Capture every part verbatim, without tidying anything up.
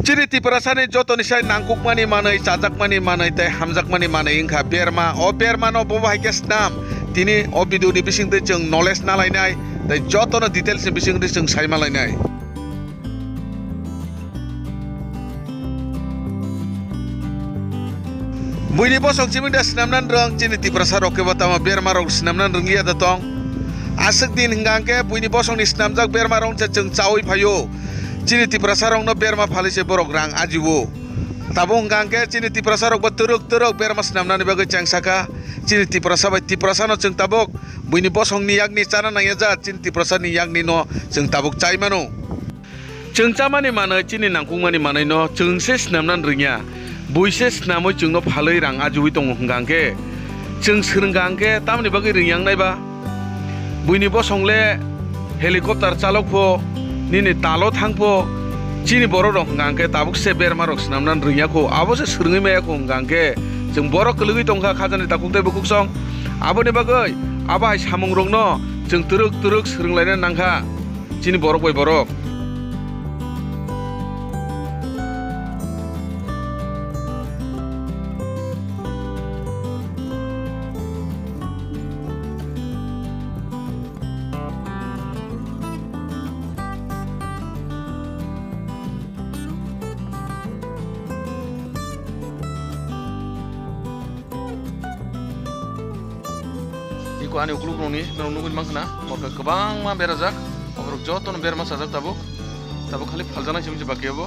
Chini Tiprasani jotoni sai nangkukmani manwi, chajakmani manwi tei hamjakmani manwi wngkha berma. O bermano bo bai khe snam. Tini o video ni bisingtwi chwng knowledge nalainai tei jotono details ni bisingtwi chwng saimalainai. Buini bosong chiming da snamna rwng, chini Tiprasa rok kebo tamo berma rok snamna rwngya da tong. Aswk din hwnkha hwnkhe buini bosongni snamjak berma rok se chwng chaui phaio. Chini Tiprasa rokno berma phalwi se borok rang ajio. Tabuk hwnkha hwnkhe chini Tiprasa rok bo twrwk twrwk berma snamnani bagwi cheng saka. Chini Tiprasa bai Tiprasa no chwng tabuk buini bosongni yakni chana nangya jat, chini Tiprasa ni yakni no chwng tabuk chai mano. Chwng chamani manwi, chini nangkukmani manwi no chwng se snamna rwngya, bui se snamwi chwngno phalwi rang ajiwi tongo hwnkha hwnkhe, chwng swrwngkha hwnkhe tamni bagwi rwngya wngnai ba? Buini bosong le helicopter chalok pho, nini talo thang pho, chini borok rok hwnkha hwnkhe tabuk se berma rok snamna rwngya kho, abo se swrwngwi maya kho hwnkha hwnkhe, chwng borok kwlwgwi tongkha khajani takhuk tei bukhuk song, aboni bagwi abo hai samung rokno chwng twrwk twrwk swrwnglaina nangkha. Chini borok bai borok. Iko ani ukluk rokni norok nugwi mankha na, morka kwbangma berajak, oborok jotono berma sajak tabuk, tabuk khali phaljaknai simi se baki obo.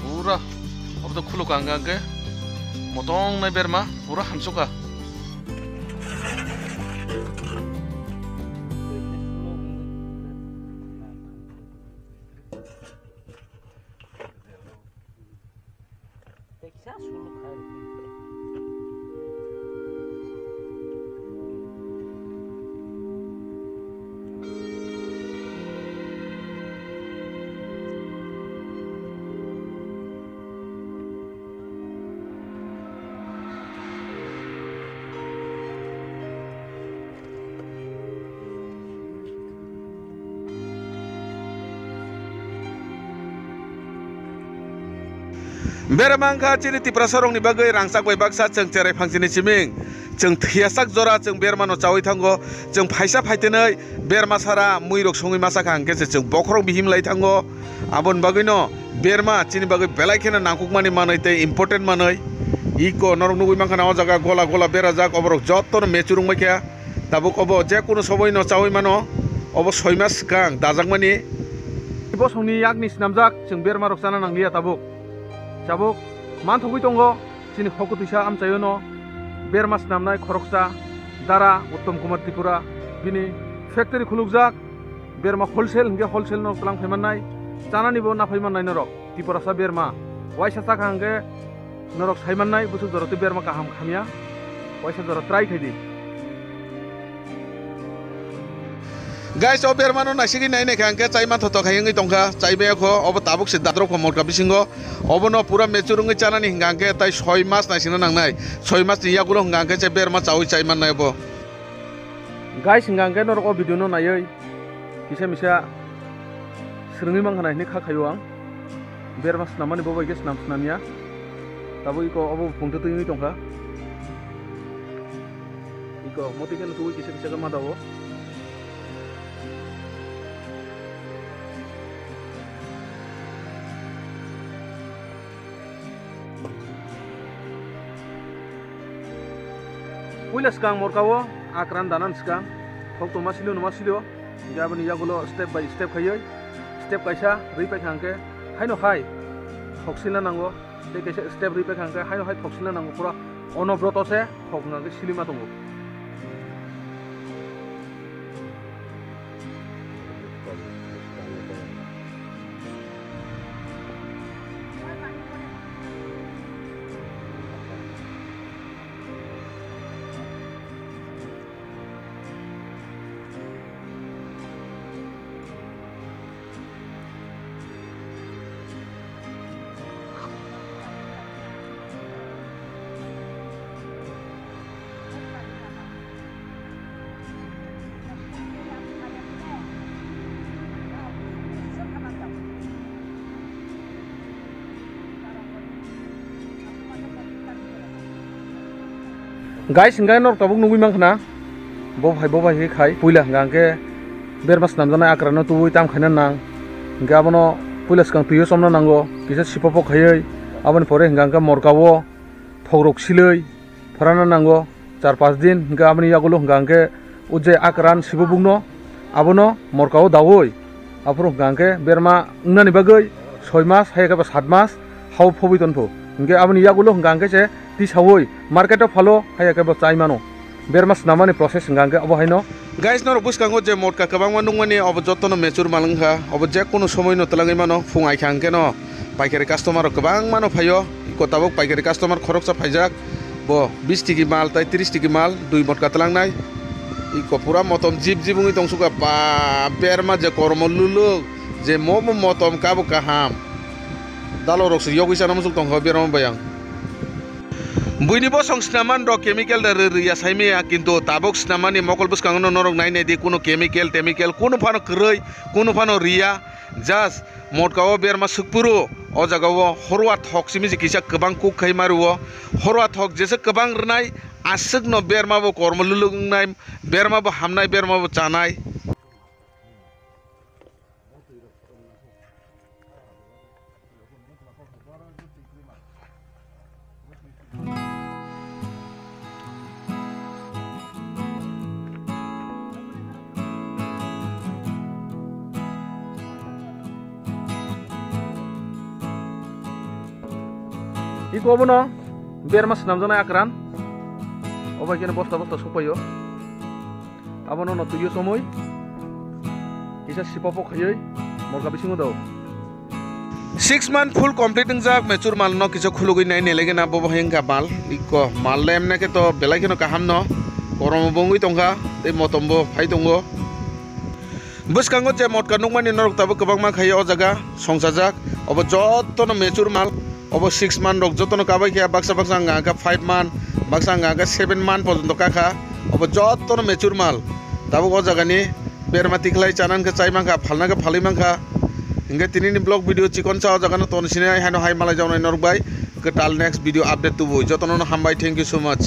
Pura obo to khuluk ang ang khe motong nai berma pura hamsukha. Berma wngkha chini Tiprasa rokni bagwi rangchak bai baksa chwng cherai phangsini chiming. Chwng thwiyasak jora chwng berma no chaui thango. Chwng phaisa phaitwnwi berma sara mui rok songwi masa kha hwnkhe se chwng bokhorok bihim lai thango. Aboni bagwino berma chini bagwi belai kheno nangkukmani manwi tei important manwi. Iko norok nugwi mankha na o jaga gola gola berajak, oborok jotono mature wngbai kha. Tabuk obo je kunu soboino chaui mano, obo soi mas swkang dajakmani. Bosongni yakni snamjak chwng berma rok chana nangliya tabuk. Tabuk manthogwi tongo chini hokotwisa amchaiono berma snamnai khoroksa Dara Uttom Kumar Tripura, bini factory khulukjak, berma wholesale hwnkhe wholesale no tlang phaimannai, chananibo naphai mannai norok. Tiprasa berma waisa chakha hwnkhe norok saimannai bwswk jora twi berma kaham khamya, waisa jora try khaidi. Guys, o bermano naisigwi nai naikha hwnkhe chai manthotok hai wngwi tongkha, chai baya kho, obo tabuk se datrok kho morka bisingo, obono pura mature wngwi chanani hwnkha hwnkhe tai soi mas naisingna nangnai, soi mas ni yagulo hwnkha hwnkhe se berma chaui chai mannai obo. Guys, hwnkha hwnkhe norok o video no naiwi kisa misa swrwngwi mankha na hinwi kha khaio ang. Berma snamani bo bai khe snam snamya. Tabuk iko obo bupung twi twi wngwi tongkha. Iko motwi kheno tubui kisa kisa khe ma dago. Puila swkang morka o akran danan swkang thok tongma silio numa silio, hingke aboni yagulo step by step khaiwi step kaisa rwi paikha hingke haino hai thok silna nango, tei kaisa step rwi paikha hingke haino hai thok silna nango, pura onobroto se thok hingka hingke silima tongo. Guys, hingke norok tabuk nugui mankha na, bo phai, bo phai khe khai, puila hingka hingke berma swnamjaknai akrano tubui tam khaina nang, hingke abono puila swkang twi o chomna nango, kisa sipopok khaiwi, aboni pore hingka hingke morka o thokrok silwi phwrana nango, char panch din, hingke aboni yagulo hingka hingke o je akran sibo bukno, abono morka o daui, aphuru hingka hingke berma wngnani bagwi soi mas, haiya khe ba sat mas hao phobwi tonpho. Hingke aboni yagulo hingka hingke se tisaui market o phalo, haiya khe bo chai mano. Berma swnamani process hingka hingke obo haino. Guys, norok bwskango je motka kwbangma nukmani, obo jotono mature mal wngkha, obo je kunu somoino twlangwi mano, phung aikha hingke no paikari customer rok kwbangma no phaio, iko tabuk paikari customer khoroksa phaijak, bo bis tiki mal tai tris tiki mal dui motka twlangnai, iko pura motom jip jip wngwi tongsukha, ba berma je kormo luluk, je mo mo motom kabo kaham. Dalok rok se yogwi chana muchuk tongkha berma bayang. Buini bosong sinaman rok chemical da rw rw ya saimaya, kintu tabuk sinamani mokol bwskango no norok nai nai di, kuno chemical temical kuno phano kwrwi, kuno phano riya, just motka o berma swkphuru o jaga o horwa thok simi se kisa kwbang kuk khai ma rw o, horwa thok jesa kwbang rwnai aswk no berma bo kormo luluk wngnai, berma bo hamnai, berma bo chanai. Iko obono berma swnamjaknai akran. Obo hai kheno bosta bosta sokpaio. Abono no twi o chomwi kisa sipopok khaiwi morka bisingo do. Six month full complete wngjak, mature mal no kisa khulugwi nai nai lagi na, bobo hai wngkha mal. Iko mal le emne khe to belai kheno kaham no, korom bo wngwi tongkha tei motom bo phai tongo. Bwskango je motka nukmani norok tabuk kwbangma khai o jaga songsajak, obo jotono mature mal. Obo six month rok jotono kabai khe, baksa baksa wngkha khe five month, baksa wngkha khe seven month porjonto kakha. Obo jotono mature mal. Tabuk o jagani berma tikhlai chana hwnkhe chai mankha, phalna khe phalwi mankha. Hingkhe tinini vlog video chikonsa o jagano toni sinai haino hai malai jaonai norok bai. Kwtal next video update tubui. Jotono no hambai, thank you so much.